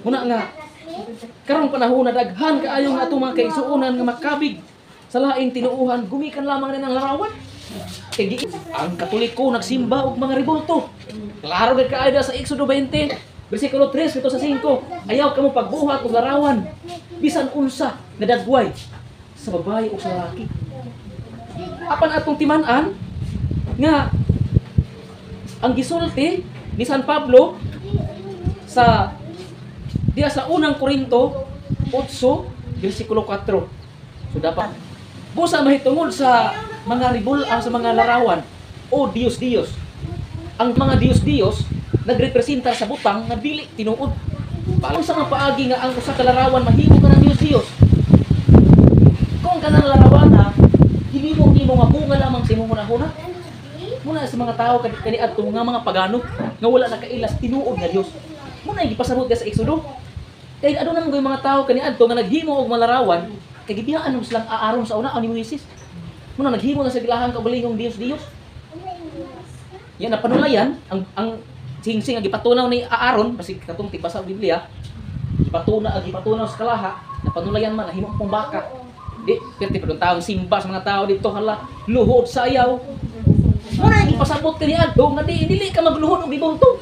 Muna nga karong panahon na daghan kaayo nga atong mga kaigsuonan nga makabig sa laing tinuohan gumikan lamang na ng larawan. Kay ang Katoliko nagsimba og mga rebulto. Klaro gid kaayo sa Exodo 20 bersikulo 3 ngadto sa 5. Ayaw kamo pagbuhat og larawan bisan unsa nga dagway sa babae o sa lalaki. Apan atong timan-an nga ang gisulti ni San Pablo sa diya sa Unang Korinto 8 bersikulo 4. So dapat busa mahitungod sa mga ribul sa mga larawan o Diyos-Diyos. Ang mga Diyos-Diyos nagrepresenta sa butang nga dili tinuod. Paano sa mga paagi nga ang usa ka larawan mahimo ka ng Diyos-Diyos? Kung kanang larawan na hinimo nimo nga bunga lamang sa imong hunahuna, muna sa mga tao kaniadto nga mga pagano nga wala nakailas tinuod nga Dios. Muna gipasabot ka sa Exodo. Kay aduna man mga tao kaniadto nga naghimo og mga larawan kay gibiyaan mo silang Aaron sa una ni Moises. Muna naghimo na sa ilahang kaugalingong Dios Dios. Yan na panulayan ang singsing ang gipatunaw ni Aaron basig katong tigbasa og Biblia. Gipatunaw sa kalaha, napanulayan man nahimo pong baka. Di perti pa taong simba sa mga tao dito, hala, luhod sa ayaw. Muna yung gipasabot kaniadto nga di dili ka magluhod og rebulto.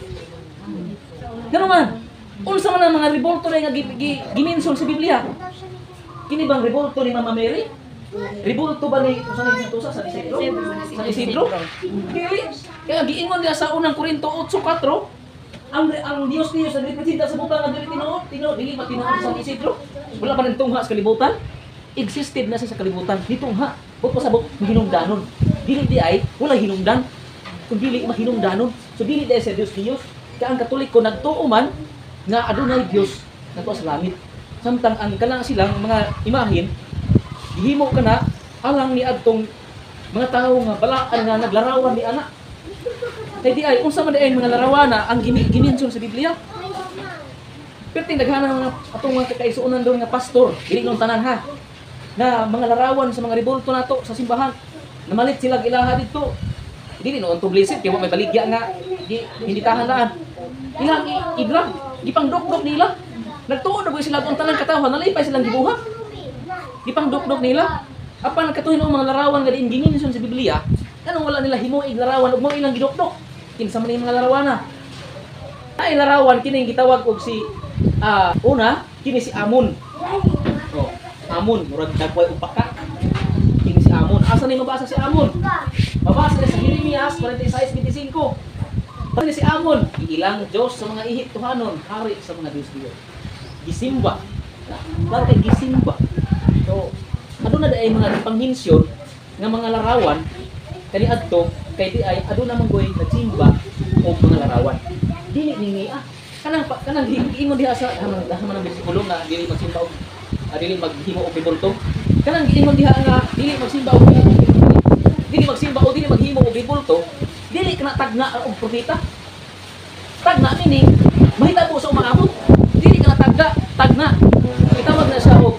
Ngano man? Unsa man ang mga rebulto na nga giminson sa Biblia? Kini bang rebulto ni Mama Mary? Rebulto ba ni usa ni Santosa sa Isidro? Sa Isidro? Dili. Kaya giingon niya sa Unang Korinto 8:4, ang Dios Dios nagrepresenta sa butang nga dili tinuod, tinuod dili ba tinuod sa Isidro? Wala pa nagtungha sa kalibutan. Existed na siya sa kalibutan. Nitungha. But pasabot mahinungdanon. Dili di ay wala hinungdan. Kung dili mahinungdanon. So dili di ay sa Dios Dios. Kaya ang Katoliko nagtuo man nga adunay Dios nagtuo sa langit. Samtang ang kanang silang mga imahin gihimo kana alang ni adtong mga tawo nga balaan nga naglarawan ni ana. Kay di ay unsa man di ay mga larawana ang gimension sa Biblia? Perting daghan ang mga atong mga kaigsuonan doon nga pastor, dili nung tanan ha, na mga larawan sa mga rebulto nato sa simbahan. Namalit sila ilaha didto. Dili noon to blessed kay wa may baligya nga di hindi tahan laan. Ilang i-vlog, gipangdukdok nila. Nagtuo na sila ang tanan katawhan, nalipay silang gibuhat. Gipangdukdok nila. Apan katuhin ang mga larawan nga diin gimension sa Biblia, kanang wala nila himuig larawan ug mao ilang gidukdok. Kinsa man yung mga larawana? Ay larawan kini gitawag og si una kini si Amon. Oh, Amon murag dagway og baka. Kini si Amon. Asa ni mabasa si Amon? Mabasa ni sa Jeremias 46:25. Kini si Amon, ilang Diyos sa mga Ehiptohanon, hari sa mga Diyos-Diyos. Gisimba. Klaro kay gisimba. So, aduna di ay mga panghinsyon nga mga larawan kaniadto kay di ay aduna man goy nagsimba og mga larawan. Dili ni ah kanang giingon diha sa haman ang bersikulo nga dili magsimba og dili maghimo og rebulto. Kanang giingon diha nga dili magsimba og dili magsimba o dili maghimo og rebulto, dili kana tagna og propeta. Tagna meaning mahitabo sa umaabot. Dili kana tagna. Gitawag na siya og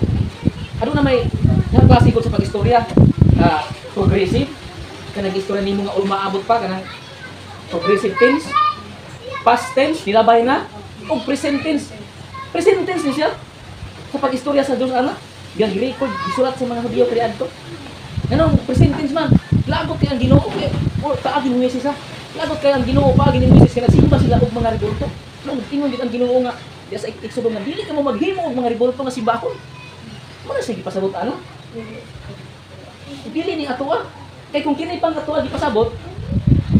aduna may nga klase sa pag-istorya, progressive kanang istorya nimo nga umaabot pa, kanang progressive tense, past tense nilabay na, ug present tense. Present tense ni siya sa pag-istorya sa Dios ana. Yang record gisulat sa mga Hudiyo kaniadto. Nganong present tense man, lagot kay ang Ginoo kay o paagi ni Moises ha. Lagot kay ang Ginoo paagi ni Moises kay nagsimba sila og mga rebulto. Nung ingon gid ang Ginoo nga diya sa Exodo nga dili kamo maghimo og mga rebulto nga simbahon. Muna siya gipasabot ana. Dili ni atoa. Kay kung kini pang atoa gipasabot,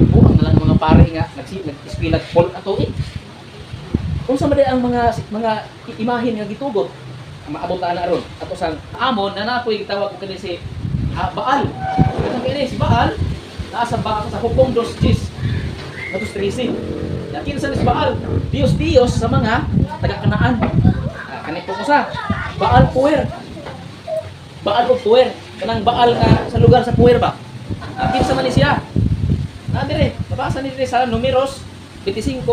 buang na lang ang mga pare nga nag-eskwela Paul ato eh. Unsa man ang mga imahin nga gitugot? Maabot ta na aron. Ato sang Amon na napoy gitawag og kini si Baal. Katong kini si Baal naa sa ba sa Hukom dos Diyos. Natos 13. Kinsa ni si Baal? Dios Dios sa mga taga-Kanaan. Kani po ko sa Baal Puer. Baal o Puer. Kanang Baal nga sa lugar sa Puer ba? Kinsa man ni siya? Na dire, mabasa ni dire sa Numeros 25:1-3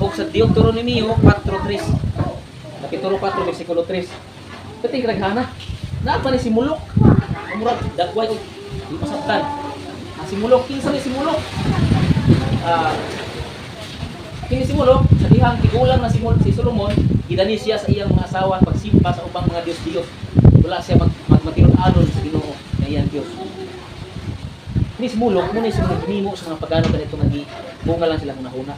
ug sa Deuteronomio 4:3. Kapitulo 4 versikulo 3. Pati kraghana. Naa pa ni si Mulok. Murag dagway og di pasabtan. Si Mulok, kinsa ni si Mulok? Kini si Molok, sa dihang tigulang na si Solomon, gidani siya sa iyang mga asawa pagsimba sa ubang mga dios-dios. Wala siya mag, mag matinud-anon sa Ginoo na iyang Dios. Kini si Molok, muna siya mga ginimo sa mga pagano kanito nga bunga lang sila hunahuna.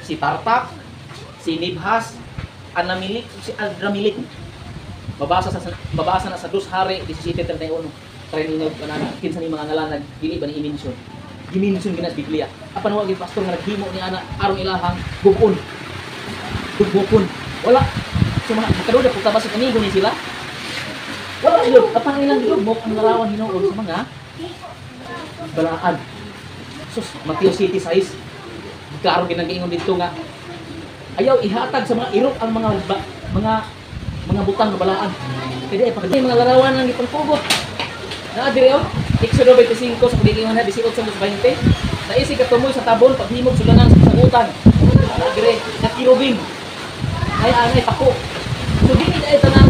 Si Tartak, si Nibhas, Anamilik, si Adramilik. Mabasa na sa Dos Hari 17:31. Try ninyo kanana kinsa ni mga ngalan dili ba ni i-mention. Gi-mention gina sa Biblia. Apan wa gyud pastor nga naghimo ni ana aron ilahang gubon. Dugbokon. Wala. So makaduda kung tabas sa amigo ni sila. Wala sila. Apan ang ilang gidugmok ang larawan hinuon sa mga balaan. Sus, Mateo City size. Klaro ginagaingon dito nga ayaw ihatag sa mga irok ang mga mga butang nga balaan. Kaya ay pag mga larawan lang gipangpugot. Naa dire oh, Exodo 25 sa pagiging na 18 20. Naisig katumoy sa tabon paghimog sulanan sa sagutan. Naa dire na kerubim. Ay anay pako. So dili ay tanan.